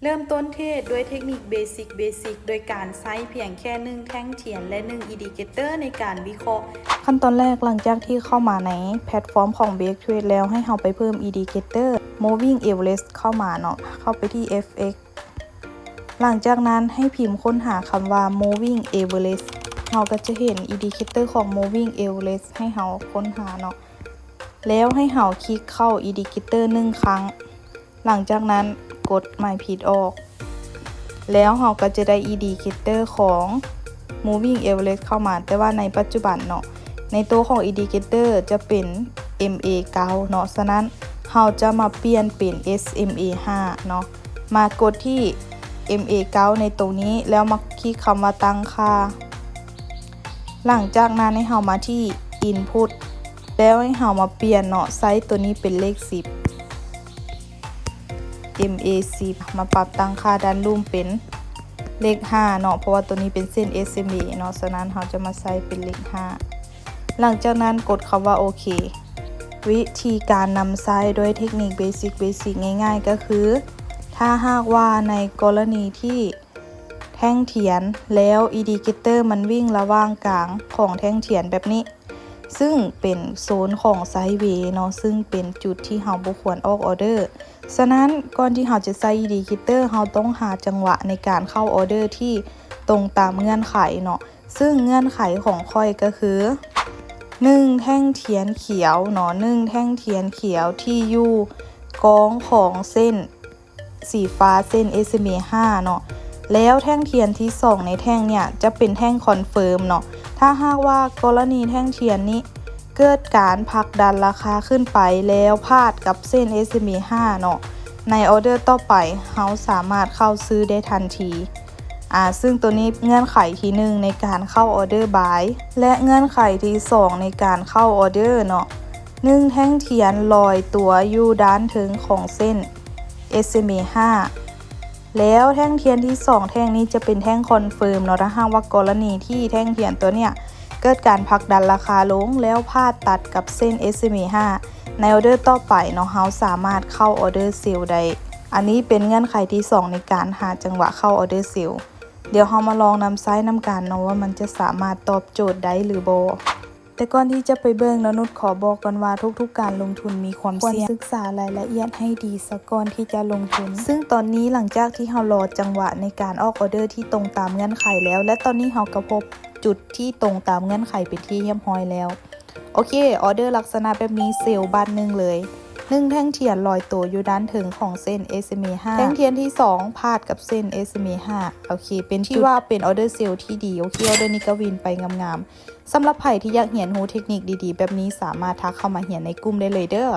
ເລີ່ມຕົ້ນເທຣດດ້ວຍເທັກນິກເບສິກເບສິກ ໂດຍການໃຊ້ພຽງແຄ່ໜຶ່ງແທ່ງທຽນ ແລະ ໜຶ່ງອິນດິເຄເຕີໃນການວິເຄາະ. ຂັ້ນຕອນແລກ ຫຼັງຈາກທີ່ເຂົ້າມາໃນແພລດຟອມຂອງ Breaktrade ແລ້ວ ໃຫ້ເຮົາໄປເພີ່ມອິນດິເຄເຕີ Moving Average ເຂົ້າມາເນາະ, ເຂົ້າໄປທີ່ F X. ຫຼັງຈາກນັ້ນໃຫ້ພິມຄົ້ນຫາຄຳວ່າ Moving Average ເຮົາກໍຈະເຫັນອິນດິເຄເຕີຂອງ Moving Average ໃຫ້ເຮົາຄົ້ນຫາເນາະ, ແລ້ວໃຫ້ເຮົາຄລິກເຂົ້າອິນດິເຄເຕີໜຶ່ງຄັ້ງ. ຫຼັງຈາກນັ້ນກົດໝາຍຜິດອອກ ແລ້ວເຮົາກໍຈະໄດ້ອິນດິເຄເຕີຂອງ Moving Average ເຂົ້າມາ, ແຕ່ວ່າໃນປັດຈຸບັນເນາະ ໃນໂຕຂອງອິນດິເຄເຕີຈະເປັນ ເອັມເອເກົ້າເນາະ, ສະນັ້ນເຮົາຈະມາປ່ຽນເປັນ ເອສເອັມເອຫ້າເນາະ. ມາກົດທີ່ ເອັມເອເກົ້າ ໃນໂຕນີ້ ແລ້ວມາຄລິກຄຳວ່າຕັ້ງຄ່າ. ຫຼັງຈາກນັ້ນໃຫ້ເຮົາມາທີ່ Input ແລ້ວໃຫ້ເຮົາມາປ່ຽນເນາະ, ໃສ່ໂຕນີ້ເປັນເລກສິບ ເອັມເອສິບ ມາປັບຕັ້ງຄ່າດ້ານລຸ່ມເປັນເລກຫ້າເນາະ, ເພາະວ່າໂຕນີ້ເປັນເສັ້ນ ເອສເອັມເອ ເນາະ, ສະນັ້ນເຮົາຈະມາໃສ່ເປັນເລກຫ້າ. ຫຼັງຈາກນັ້ນກົດຄຳວ່າໂອເຄ. ວິທີການນຳໃຊ້ດ້ວຍເທັກນິກເບສິກເບສິກງ່າຍໆ ກໍຄື ຖ້າຫາກວ່າໃນກໍລະນີທີ່ແທ່ງທຽນແລ້ວອິນດິເຄເຕີມັນວິ່ງລະຫວ່າງກາງຂອງແທ່ງທຽນແບບນີ້ ຊຶ່ງເປັນໂຊນຂອງໄຊເວເນາະ, ຊຶ່ງເປັນຈຸດທີ່ເຮົາບໍ່ຄວນອອກອອເດີ. ສະນັ້ນ ກ່ອນທີ່ເຮົາຈະໃສ່ອິນດິເຄເຕີ ເຮົາຕ້ອງຫາຈັງຫວະໃນການເຂົ້າອອເດີທີ່ຕົງຕາມເງື່ອນໄຂເນາະ, ຊຶ່ງເງື່ອນໄຂຂອງຂ້ອຍກໍຄື ໜຶ່ງແທ່ງທຽນຂຽວເນາະ, ໜຶ່ງແທ່ງທຽນຂຽວທີ່ຢູ່ກອງຂອງເສັ້ນ ສີຟ້າເສັ້ນ ເອສເອັມເອຫ້າເນາະ, ແລ້ວແທ່ງທຽນທີສອງໃນແທ່ງເນີ້ຍຈະເປັນແທ່ງຄອນເຟີມເນາະ. ຖ້າຫາກວ່າກໍລະນີແທ່ງທຽນນີ້ເກີດການຜັກດັນລາຄາຂຶ້ນໄປ ແລ້ວພາດກັບເສັ້ນ ເອສເອັມເອຫ້າເນາະ, ໃນອອເດີຕໍ່ໄປເຮົາສາມາດເຂົ້າຊື້ໄດ້ທັນທີ. ອາ ຊຶ່ງໂຕນີ້ເງື່ອນໄຂທີໜຶ່ງໃນການເຂົ້າອອເດີບາຍ ແລະ ເງື່ອນໄຂທີສອງໃນການເຂົ້າອອເດີເນາະ, ໜຶ່ງແທ່ງທຽນລອຍຕົວຢູ່ດ້ານເທິງຂອງເສັ້ນ ເອສເອັມເອຫ້າ ແລ້ວແທ່ງທຽນທີສອງແທ່ງນີ້ຈະເປັນແທ່ງຄອນເຟີມເນາະ. ຖ້າຫາກວ່າກໍລະນີທີ່ແທ່ງທຽນຕົວເນີ້ຍເກີດການຜັກດັນລາຄາລົງ ແລ້ວພາດຕັດກັບເສັ້ນ ເອສເອັມເອຫ້າ ໃນອອເດີຕໍ່ໄປເນາະ, ເຮົາສາມາດເຂົ້າອອເດີເຊວໄດ້. ອັນນີ້ເປັນເງື່ອນໄຂທີສອງໃນການຫາຈັງຫວະເຂົ້າອອເດີເຊວ. ດຽວເຮົາມາລອງນຳໃຊ້ນຳກັນເນາະ ວ່າມັນຈະສາມາດຕອບໂຈດໄດ້ຫຼືບໍ່. ແຕ່ກ່ອນທີ່ຈະໄປເບິ່ງເນາະ, ນຸດຂໍບອກກ່ອນວ່າທຸກໆການລົງທຶນມີຄວາມສ່ຽງ, ຄວນສຶກສາລາຍລະອຽດໃຫ້ດີສາກ່ອນທີ່ຈະລົງທຶນ. ຊຶ່ງຕອນນີ້ຫຼັງຈາກທີ່ເຮົາລໍຈັງຫວະໃນການອອກອອເດີທີ່ຕົງຕາມເງື່ອນໄຂແລ້ວ ແລະ ຕອນນີ້ເຮົາກໍພົບຈຸດທີ່ຕົງຕາມເງື່ອນໄຂເປັນທີ່ຮຽບຮ້ອຍແລ້ວ. ໂອເຄ, ອອເດີລັກສະນະແບບນີ້ ເຊວບາດໜຶ່ງເລີຍ. ໜຶ່ງແທ່ງທຽນລອຍໂຕຢູ່ດ້ານເທິງຂອງເສັ້ນ ເອສເອັມເອຫ້າ, ແທ່ງທຽນທີສອງພາດກັບເສັ້ນ ເອສເອັມເອຫ້າ. ໂອເຄ, ເປັນທີ່ວ່າເປັນອອເດີເຊວທີ່ດີ. ໂອເຄ, ອອເດີນີ້ກໍວິນໄປງາມໆ. ສຳລັບໃຜທີ່ຢາກຮຽນຮູ້ເທັກນິກດີໆແບບນີ້ ສາມາດທັກເຂົ້າມາຮຽນໃນກຸ່ມໄດ້ເລີຍເດີ້.